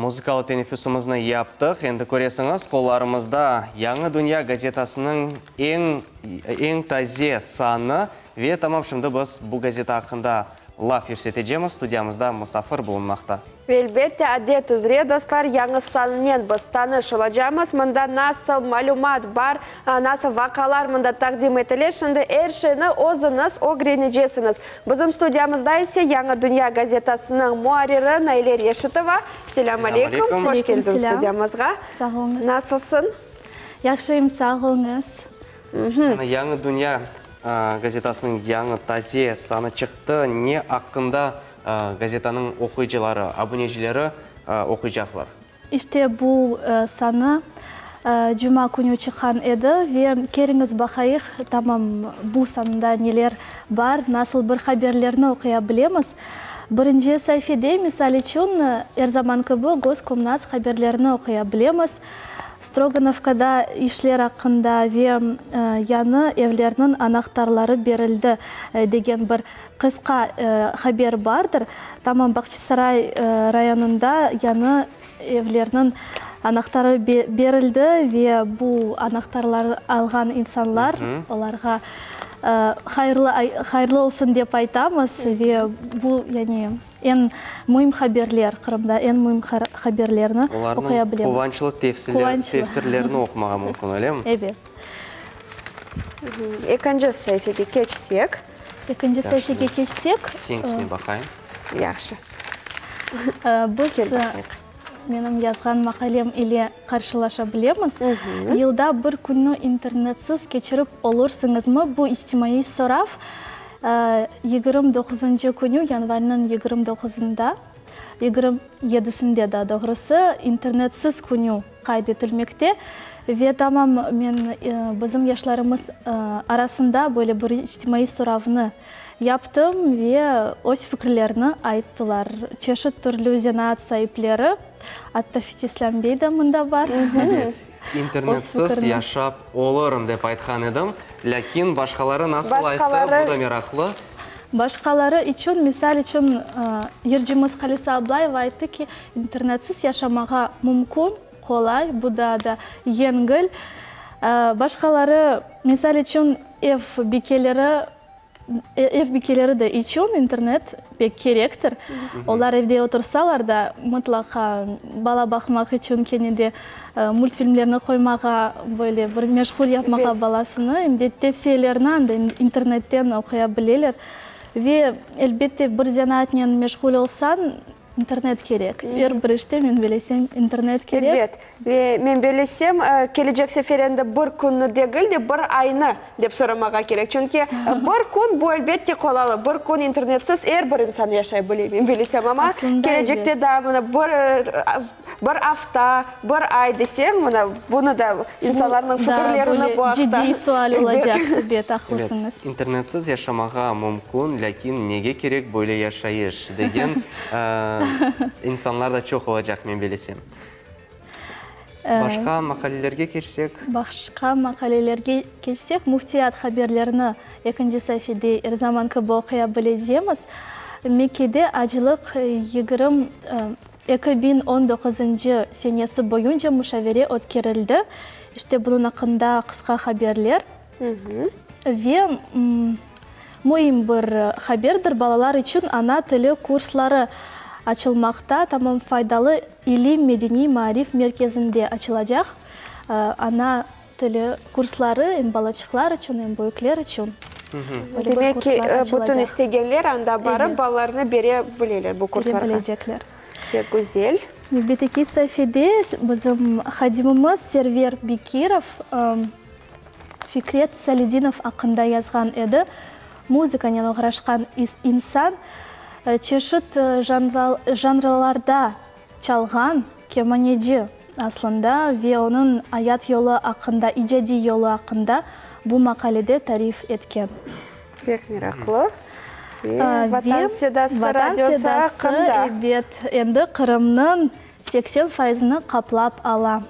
Muzıkalı teneffüsimizni yaptıq. Endi köresiñiz, qollarımızda Yañı dünya gazetasınıñ eñ eñ taze sanı. Ve tamam şimdi biz bu gazeta aqqında laf yürsetecemiz. Studiyamızda musafir bulunmaqta. Ve elbette, adet üzre, dostlar, yañı sanınen biz tanış olacamız. Mında nasıl malümat bar, nasıl vaqalar mında taqdim etile, şimdi er şeyni özüñiz ögrenecesiñiz. Bizim studiyamızda ise Yañı dünya gazetasınıñ muarriri Naile Reşitova. Selâm aleyküm, hoş keldiñ studiyamızğa. Sağ oluñız. Nasılsıñ? Yahşıyım, sağ oluñız. Mına Yañı dünya gazetasınıñ yañı, taze sanı çıqtı. Ne aqqında gazetanıñ oquyıcıları, abunecileri oquycaqlar? İşte bu sanı cuma künü çıqqan edi ve keliñiz baqayıq, tamam bu sanında neler bar, nasıl bir haberlerni oquya bilemiz. Birinci saifede, misal içün, er zaman kibi Goskomnats haberlerini oquya bilemiz. Strogonovkada işler aqqında ve yañı evlerniñ anahtarları berildi degen bir Qısqa haber bardır. Tamam Bağçasaray rayonında yañı evlerniñ anahtarı berildi ve bu anahtarları alğan insanlar, olarğa hayırlı hayırlı olsun dep aytamız ve bu, yani, eñ müim haberler, Qırımda eñ müim haberlerni oquya bilemiz. Olarnıñ quvançlı tefsirlerini oqumağa mümkün, öylemi? Ebet. Ekinci saifege keçsek. Ekinci saifege keçsek. Seniñkisine baqayım. Yahşı. Biz menim yazğan maqalem ile qarşılaşa bilemiz. Yılda bir künni internetsiz keçirip olursıñızmı? Bu içtimaiy sorav 29-ncı künü, yanvarniñ 29-ında, 27-sinde daa doğrusı, internetsiz künü qayd etilmekte. Ve tamam men bizim yaşlarımız arasında böyle bir içtimaiy soravnı yaptım ve öz fikirlerini ayttılar. Çeşit türlü zenaat saipleri, atta Fetislâm bey de mında bar. Ebet, internetsiz yaşap olurım dep aytqan edim, lâkin başqaları nasıl ayttı, bu da meraqlı. Başqaları içün, misal içün, yırcımız Halisa Ablayeva ayttı ki, internetsiz yaşamağa mümkün, qolay, bu daa da yengil. Başqaları, misal içün, ev bikeleri, ev bikeleri de içün internet pek kerektir. Olar evde otursalar da, mıtlaqa bala baqmaq içün kene de multfilmlerni qoymağa, böyle bir meşğul yapmağa balasını, em de tevsiyelerni anda internetten oquya bileler. Ve, elbette, bir zenaatnen meşğul olsañ, İnternet kerek. Er bir işte, men bilesem, internet kerek. Elbet. Ve men bilesem, kelecek sefer endi bir künni degil de, bir aynı dep soramağa kerek. Çünki bir kün, bu elbette qolalı. Bir kün internetsiz er bir insan yaşay bile, men bilesem. Amma kelecekte daa mına bir, bir afta, bir ay deseñ, mına bunı da insanlarnıñ fikirlerini bu aqta. Ciddiy sual olacaq, elbet, aqlısıñız. İnternetsiz yaşamağa mümkün, lâkin nege kerek böyle yaşayış, degen insanlar da çoq olacaq, men bilesem. Başqa maqalelerge keçsek. Başqa maqalelerge keçsek, Müftiyat haberlerini ekinci saifede er zaman kibi oquya bilecemiz. Mekkede acılıq 2019-ncı senesi boyunca muşavere ötkerildi. İşte, bunıñ aqqında qısqa haberler. Ve müim bir haberdir, balalar içün ana tili kursları açılmaqta, tamam Faydalı ilim medeniy maarif merkezinde açılacaq ana tili kursları em balaçıqlar içün, em büyükler içün. Demek ki, bütün istegenler anda barıp, balalarını bere bileler bu kurslarğa. Bere bilecekler. Pek güzel. Nevbetteki saifede bizim hadimimiz Server Bekirov Fikret Saledinov aqqında yazğan edi. Muzıkanen oğraşqan insan, çeşit janrlarda çalğan kemaneci aslında ve onıñ ayat yolu aqqında, icadiy yolu aqqında bu maqalede tarif etken. Pek meraqlı. Ve Vatan sedası radiosı aqqında. Ebet, endi Qırımnıñ 80 faizini qaplap ala.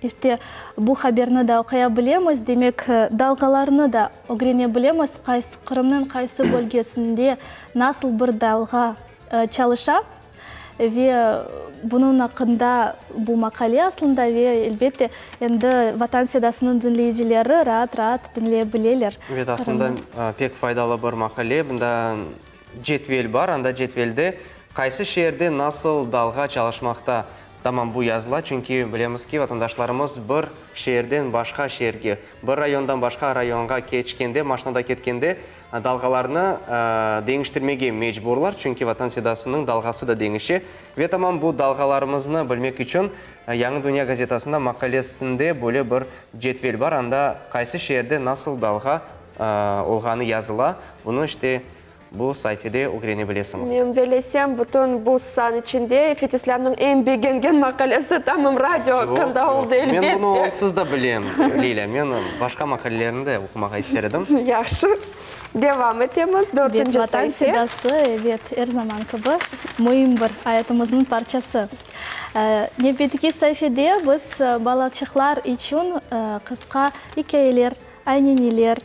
İşte, bu haberni da oquya bilemiz, demek, dalğalarnı da ögrene bilemiz, qaysı, Qırımnıñ qaysı bölgesinde nasıl bir dalğa çalışa. Ve bunıñ aqqında bu maqale aslında ve, elbette, endi Vatan sedasınıñ diñleyicileri raat-raat diñleye bileler. Evet, aslında pek faydalı bir maqale. Bunda cedvel bar, anda cedvelde qaysı şeerde nasıl dalğa çalışmaqta, tamam bu yazıla. Çünki bilemiz ki, vatandaşlarımız bir şeerden başqa şeerge, bir rayondan başqa rayonğa keçkende, maşinada ketkende Dalğalarnı deñiştirmege mecburlar, çünki Vatan sedasınıñ dalğası da deñişe. Ve tamam bu dalğalarımıznı bilmek içün Yañı dünya gazetasında maqalesinde böyle bir cedvel bar, anda qaysı şeerde nasıl dalğa olğanı yazıla. Bunı işte bu saifede ögrene bilesiñiz. Men belesem, bütün bu san içinde Fetislâmnıñ eñ begengen maqalesi tamam radio aqqında oldı, elbette. Men bunı onsuz da bilem, Lilâ. Men başqa maqalelerni de oqumağa ister edim. Yahşı. Devam etemiz. Dörtünci Vatan saife. sedası, ebet, er zaman kibi, müim bir ayatımıznıñ parçası. Nevbetteki saifede biz balaçıqlar içün qısqa ikâyeler, ayneneler,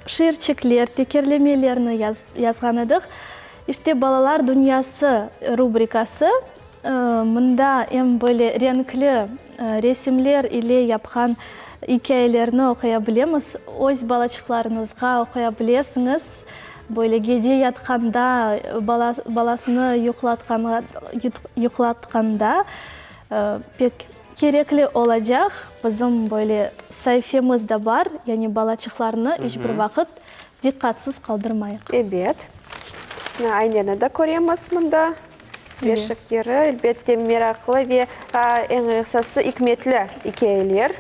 şiirçikler, tekerlemelerni yazğan edik. İşte, Balalar dünyası rubrikası, mında em böyle renkli resimler ile yapqan ikâyelerni oquya bilemiz. Öz balaçıqlarıñızğa oquya bilesiñiz. Böyle gece yatqanda, balasını yuqlatqanda pek Kerekli olacaq, bizim böyle saifemiz de bar, yani balaçıqlarnı iç bir vaqıt diqqatsız qaldırmayıq. Ebet. Ayneni de köremiz mında. Beşik yırı, elbette, meraqlı ve eñ esası ikmetli ikâyeler.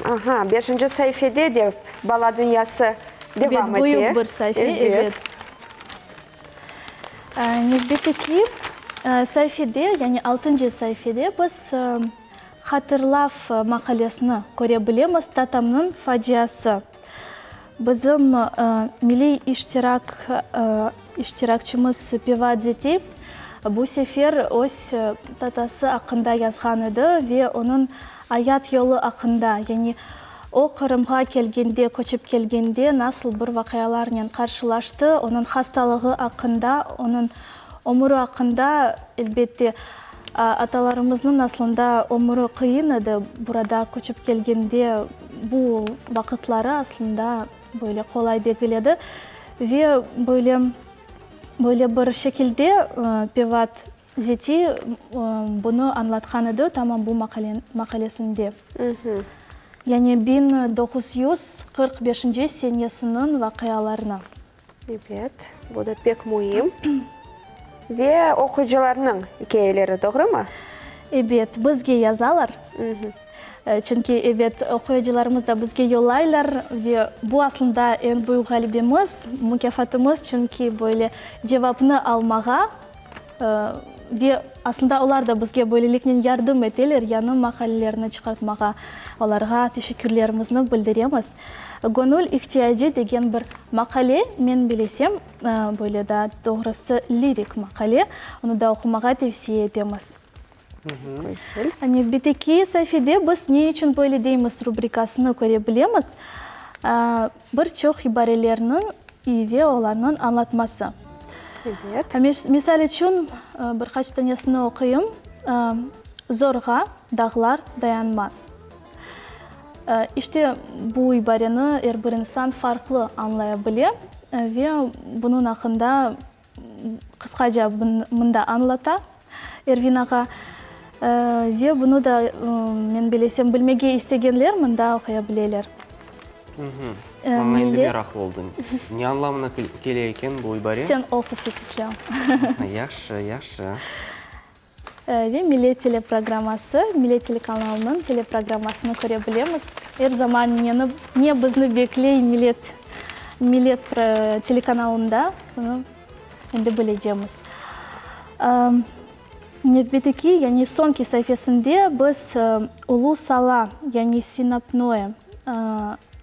Aha, beşinci saifede de bala dünyası devam ete. Ebet, büyük bir saife, ebet. Nevbetteki saifede, yani altıncı saifede biz hatırlav maqalesini köre bilemiz, Tatamnıñ faciası. Bizim milliy iştirak iştirakçimiz Pevat Zeti bu sefer öz tatası aqqında yazğan edi ve onıñ ayat yolu aqqında, yani O, Qırımğa kelgende, köçip kelgende nasıl bir vaqialarnen qarşılaştı, onıñ hastalığı aqqında, onıñ ömüri aqqında, elbette, atalarımıznıñ aslında ömüri qıyın edi, burada köçip kelgende bu vaqıtları aslında böyle qolay degil edi ve böyle, böyle bir şekilde Pevat Zeti bunı añlatqan edi tamam bu maqalesinde. Yani 1945 senesiniñ vaqialarını. Ebet, bu da pek müim. Ve oquyıcılarnıñ ikâyeleri, doğrumı? Ebet, bizge yazalar. Çünki, ebet, oquyıcılarımız da bizge yollaylar ve bu aslında eñ büyük ğalebemiz, mukâfatımız, çünki böyle cevapnı almağa Ve aslında olar da bizge böyleliknen yardım eteler, yañı maqalelerni çıqartmağa. Olarğa teşekkürlerimizni bildiremiz. Göñül ihtiyacı degen bir maqale, men bilesem, böyle daa doğrusı lirik maqale, onı da oqumağa tevsiye etemiz. Nevbetteki saifede biz Ne içün böyle deymiz rubrikasını köre bilemiz. Bir çoq ibarelerniñ ve olarnıñ añlatması. Evet. Misal içün, bir qaç tanesini oquyım, Zorğa dağlar dayanmaz. İşte, bu ibareni er bir insan farqlı añlaya bile ve bunıñ aqqında qısqaca mında añlata Ervin ağa. Ve bunı da, men bilesem, bilmege istegenler mında oquya bileler. Maña endi meraqlı oldı. Ne añlamına kele eken bu ibare? Sen oqu, Fetislâm. Yahşı, yahşı. Ve Millet teleprogramması, Millet telekanalınıñ teleprogrammasını köre bilemiz. Er zaman neni, ne bizni bekley Millet, Millet telekanalında, bunı endi bilecemiz. Nevbetteki, yani soñki saifesinde biz Ulu Sala, yani Sinopnoye,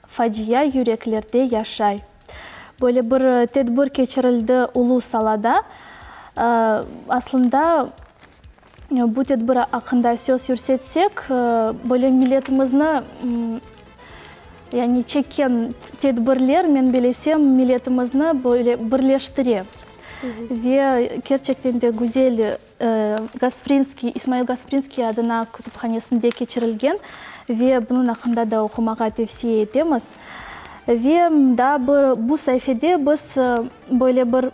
facia yüreklerde yaşay. Böyle bir tedbir keçirildi Ulu Salada. Aslında, bu tedbir aqqında söz yürsetsek, böyle milletimizni, yani çekken tedbirler, men bilesem, milletimizni böyle birleştire. Ve kerçekten de güzel Gasprinskiy, İsmail Gasprinskiy adına kütüphanesinde keçirilgen ve bunıñ aqqında da oqumağa tevsiye etemiz. Ve daa bir bu saifede biz böyle bir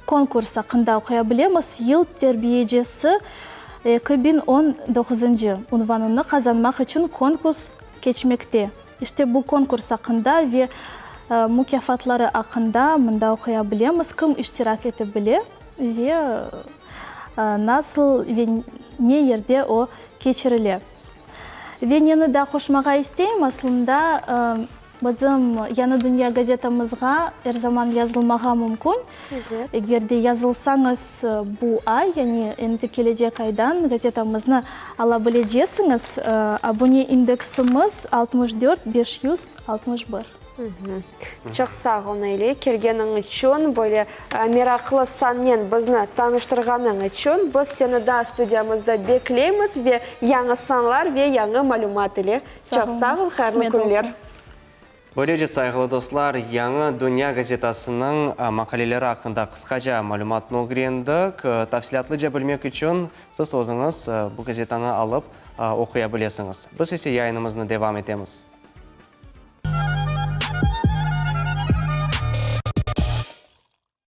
konkurs aqqında oquya bilemiz, Yıl terbiyecisi 2019-ncı unvanını qazanmaq içün konkurs keçmekte. İşte bu konkurs aqqında ve mukâfatları aqqında mında oquya bilemiz, kim iştirak ete bile ve nasıl ve ne yerde o keçirile. Ve neni daa qoşmağa isteyim, aslında bizim Yañı dünya gazetamızğa er zaman yazılmağa mümkün. Eger de yazılsañız, bu ay, yani endi kelecek aydan gazetamıznı ala bilecesiñiz. Abune indeksimiz, 64 561. Çoq sağ ol, Naile, kelgeniñ içün, böyle meraqlı sannen bizni tanıştırğanıñ içün. Biz seni daa studiyamızda bekleymiz ve yañı sanlar ve yañı malümat ile. Çoq sağ ol, hayırlı künler. Böylece, sayğılı dostlar, Yañı dünya gazetasınıñ maqaleleri aqqında qısqaca malümatnı ögrendik. Tafsilâtlıca bilmek içün siz özüñiz bu gazetanı alıp oquya bilesiñiz. Biz ise yayınımıznı devam etemiz.